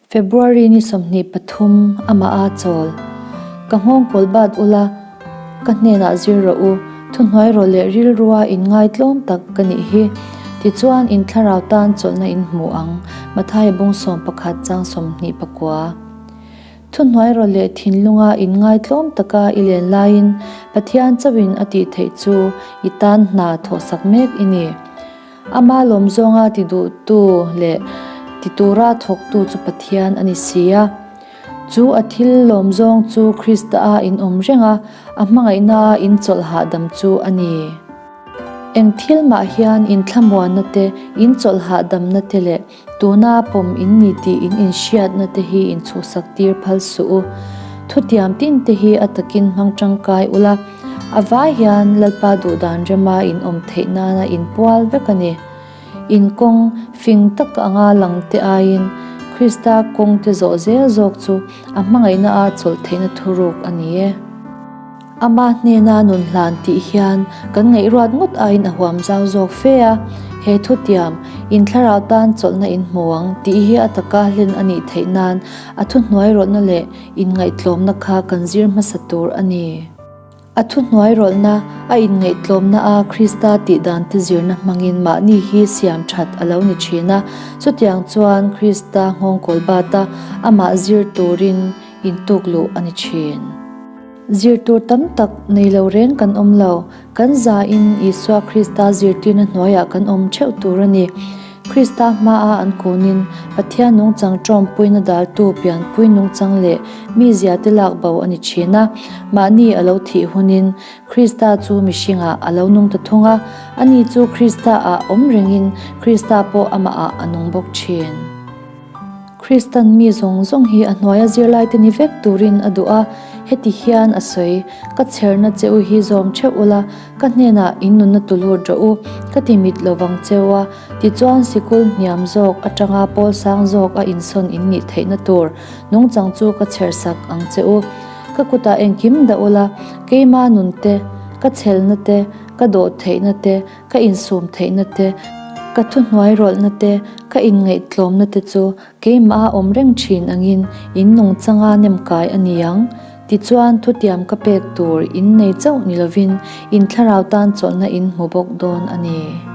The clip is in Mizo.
February ni 23 amah a chawl. Ka nghawng kawl bat ula, ka hnenah zir rawh u, thuhnuai rawh leh rilrua in ngaitlawm tak ka nih hi. Tichuan in thlarau tan chawlhna in hmu ang, Mathaia bung 11 chang 29. Thuhnuai rawh leh thinlunga in ngaitlawm taka i len laiin Pathian chauhin a tih theih chu i tan hna thawhsak mek i ni. Ama lawm zawnga ti duhtu leh ti tura thawktu chu Pathian a ni si a. Chu a thil lawm zawng chu Krista-a inawm reng a, a hmangaihna-a inchawlh hahdam chu a ni. Eng thil mah hian inthlamuanna te, inchawlh hahdamna te leh tuna pawm in ni tih in inhriatna te hi inchhuhsak tir phal suh u. Thutiam tin te hi a takin hmang tangkai ula, a vai hian Lalpa duhdan rema in awm theih nana inpual vek a ni. In kawng fing tak anga lang te aiin Krista kawng te zawh zel zawk chu a hmangaihna a chawlh theihna thuruk a ni e. Ama hnena nun hlan tih hian kan ngaihruat ngawt aiin a huam zau zawk fe a, he thutiam, in thlarau tan chawlhna in hmu ang tih hi a taka hlen a nih theih nan a thuhnuairawlhna leh inngaihtlawmna kha kan zir hmasa tur a ni. A thuhnuairawlhna, a inngaihtlawmna a Krista tih dan te zirna hmangin mahni hi siam that a lo ni thin a, chutiang chuan Krista nghawngkawl bata amah zir turin intuk luh a ni thin. Zir tur tam tak nei lo reng kan awm lo, kan zain Isua Krista zirtirna hnuaiah kan awm theuh tur a ni. Krista hmaa an kunin Pathian nungchang tawmpuina daltu pianpui nungchang leh mizia te lak bo a ni thin a. Mahni a lo thih hunin Krista chu mihringah a lo nung ta thung a, ani chu Krista-ah awm rengin Krista pawh amahah a nung bawk thin. Kristan mi zawng zawng hi a hnuaia zirlaite ni vek turin a duh a, heti hian a sawi, Ka chherna che u hi zawm theuh ula, ka hnenah in nunna tu lut rawh u, ka ti mit lo vang cheu a, tichuan sikul hniam zawk atanga pawl sang zawk a insawn in nih theihna tur nungchang chu ka chhersak ang che u. Ka kutah engkim dah ula, keima nun te, ka chhelna te, ka dawh theihna te, Ka insum theihna te, ka thuhnuai rawlhna te, ka inngaihtlawmna te chu keimah a awm reng thin angin in nungchanga nemkai a ni ang. Tichuan, thutiam ka pek tur in nei chauh ni lovin in thlarau tan chawlhna in hmu bawk dawn a ni.